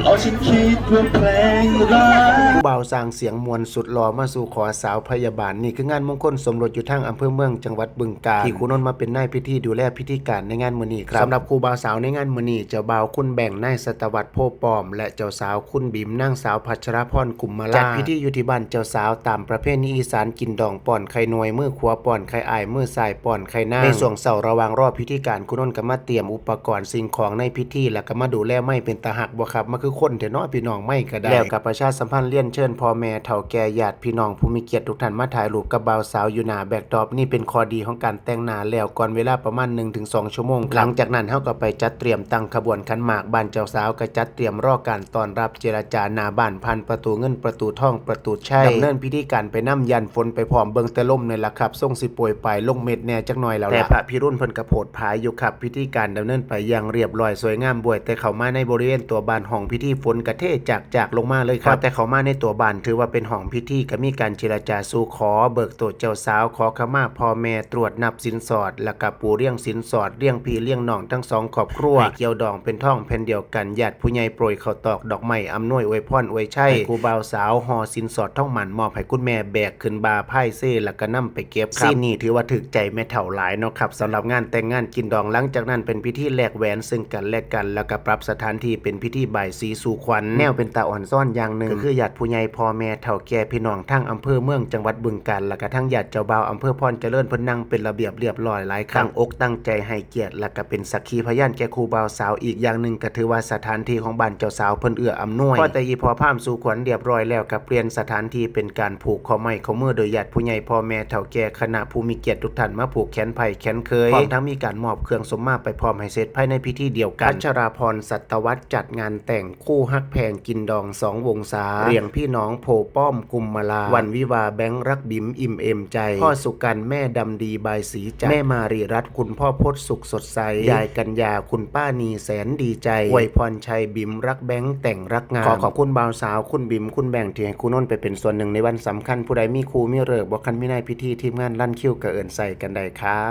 ເອົາ ຊິຄິດວ່າແພງຫຼາຍ. ຜູ້ບ່າວສ້າງສຽງມ່ວນສຸດຫຼໍ່ມາສູ່ຂໍສາວພະຍາບານ. ນີ້ຄືງານມົງຄົນສົມລົດຢູ່ທາງອຳເພີເມືອງ ຈັງຫວັດບຶງການ ທີ່ຄູນົນມາເປັນນາຍພິທີດູແລພິທີການໃນງານມື້ນີ້. ສຳລັບຄູ່ບ່າວສາວໃນງານມື້ນີ້ ເຈົ້າບ່າວຄຸນແບງ ນາຍສັດຕະວັດ ໂພປ້ອມ ແລະ ເຈົ້າສາວຄຸນບິມ ນາງສາວພັດຊະລາພອນ ກຸມມະລາ ຈັດພິທີຢູ່ທີ່ບ້ານເຈົ້າສາວຕາມປະເພນີອີສານ ກິນດອງປ້ອນໄຂ່ໜ່ວຍ ມືຂວາປ້ອນໄຂ່ອ້າຍ ມືຊ້າຍປ້ອນໄຂ່ນາງ. ໃນຊ່ວງເຊົ້າລະຫວ່າງລໍພິທີການ ຄູນົນກໍມາຕຽມອຸປະກອນສິ່ງຂອງໃນພິທີ ແລ້ວກໍມາດູແລໄມ້. ເປັນຕາຮັກບໍ່ຄັບ ມາຄືຄົນແທ້ເນາະ ພີ່ນ້ອງ ໄມ້ກໍໄດ້. ແລ້ວກໍປະຊາສຳພັນລຽນເຊີນພໍ່ແມ່ເຖົ້າແກ່ ຍາດພີ່ນ້ອງຜູ້ມີກຽດທຸກທ່ານມາຖ່າຍຮູບກັບບ່າວສາວຢູ່ໜ້າແບັກດຣອບ. ນີ້ເປັນຂໍ້ດີຂອງການແຕ່ງໜ້າແລ້ວ ກ່ອນເວລາປະມານໜຶ່ງເຖິງສອງຊົ່ວໂມງ. ຫຼັງຈາກນັ້ນເຮົາກໍໄປຈັດຕຽມຕັ້ງຂະບວນຂັນໝາກ. ບ້ານເຈົ້າສາວກໍຈັດຕຽມລໍການຕ້ອນຮັບ ເຈລະຈາໜ້າບ້ານ ຜ່ານປະຕູເງິນ ປະຕູທອງ ປະຕູໄຊ ດຳເນີນພິທີການໄປນຳ. ຢ້ານຝົນໄປພ້ອມ ເບິ່ງແຕ່ລົມນີ້ລະຄັບ ຊົງຊິໂປຍປາຍລົງເມັດແດ່ຈັກໜ້ອຍແລ້ວລະ ແຕ່ພະພິລຸນເພິ່ນກໍໂພດຜາຍຢູ່ຄັບ. ພິທີການດຳເນີນໄປຢ່າງລຽບຮ້ອຍສວຍງາມ ບໍ່ແຕ່ເຂົ້າມາໃນບໍລິເວນຕົວບ້ານຫ້ອງພິທີ ຝົນກໍເທຈາກໆລົງມາເລີຍຄັບ. ພໍແຕ່ເຂົ້າມາໃນຕົວບ້ານ ຖືວ່າເປັນຫ້ອງພິທີ ກໍມີການເຈລະຈາສູ່ຂໍ ເບີກໂຕະເຈົ້າສາວ ຂໍຂະມາພໍ່ແມ່ ຕວດນັບສິນສອດ ແລ້ວກໍປູລຽງສິນສອດ ລ້ຽງພີ່ລ້ຽງນ້ອງທັງສອງຄອບຄົວ ໃຫ້ກ່ຽວດອງເປັນທອງແຜ່ນດຽວກັນ. ຍາດຜູ້ໃຫຍ່ໂປຍເຂົ້າຕອກດອກໄມ້ ອຳນວຍອວຍພອນອວຍໄຊ ໃຫ້ຄູ່ບ່າວສາວ ຫໍ່ສິນສອດທອງໝັ້ນ ມອບໃຫ້ຄຸນແມ່ ແບກຂຶ້ນບ່າພາຍເຊ ແລ້ວກໍນຳໄປເກັບຄັບ. ຊີນນີ້ຖືວ່າຖືກໃຈແມ່ເຖົ້າຫຼາຍເນາະຄັບ ສຳລັບງານແຕ່ງງານກິນດອງ. ຫຼັງຈາກນັ້ນເປັນພິທີແລກແຫວນເຊິ່ງກັນແລະກັນ ແລ້ວກໍປັບສະຖານທີ່ເປັນພິທີບາຍສີສູ່ຂວັນ. ແນວເປັນຕາອ່ອນຊ້ອນຢ່າງໜຶ່ງ ກໍຄືຍາດຜູ້ໃຫຍ່ ພໍ່ແມ່ເຖົ້າແກ່ ພີ່ນ້ອງທາງອຳເພີເມືອງ ຈັງຫວັດບຶງການ ແລ້ວກໍທັງຍາດເຈົ້າບ່າວອຳເພີພອນຈະເລີນ ເພິ່ນນັ່ງເປັນລະບຽບລຽບຮ້ອຍຫຼາຍຄັບ ຕັ້ງອົກຕັ້ງໃຈໃຫ້ກຽດ ແລ້ວກໍເປັນສັກຂີພະຍານແກ່ຄູ່ບ່າວສາວ. ອີກຢ່າງໜຶ່ງກໍຖືວ່າສະຖານທີ່ຂອງບ້ານເຈົ້າສາວເພິ່ນເອື້ອອຳນວຍ. ພໍແຕ່ອີ່ພໍ່ພາມສູ່ຂວັນລຽບຮ້ອຍແລ້ວ ກໍປ່ຽນສະຖານທີ່ເປັນການຜູກຂໍ້ໄມ້ຂໍ້ມື ໂດຍຍາດຜູ້ໃຫຍ່ ພໍ່ແມ່ເຖົ້າແກ່ ຄະນະຜູ້ມີກຽດທຸກທ່ານມາຜູກແຂນໃພ້ແຂນເຂີຍ ພ້ອມທັງມີການມອບເຄື່ອງສົມມາໄປພ້ອມໃຫ້ເສັດພາຍໃນພິທີດຽວກັນ. ພັດຊະລາພອນ ສັດຕະວັດ ຈັດງານແຕ່ງ ຄູ່ຮັກແພງກິນດອງສອງວົງສາ ລ້ຽງພີ່ນ້ອງ ໂພປ້ອມ ກຸມມະລາ ວັນວິວາ ແບງ ລັກບິມ ອີ່ມເອມໃຈ ພໍ່ສຸກັນ ແມ່ດຳດີ ບາຍສີຈັນ ແມ່ມາຣີລັດ ຄຸນພໍ່ພົດ ສຸກສົດໃສ ຍາຍກັນຍາ ຄຸນປ້ານີ ແສນດີໃຈ ອວຍພອນໄຊ ບິມ ລັກແບງ ແຕ່ງລັກງາມ. ຂໍຂອບຄຸນບ່າວສາວ ຄຸນບິມ ຄຸນແບງ ທີ່ໃຫ້ຄູນົນໄປເປັນສ່ວນໜຶ່ງໃນວັນສຳຄັນ. ຜູ້ໃດມີຄູ່ມີເລີກ ບໍ່ຄັນມີນາຍພິທີ ທີມງານລັນຄິວກໍເອີ້ນໃສ່ກັນໄດ້ຄັບ.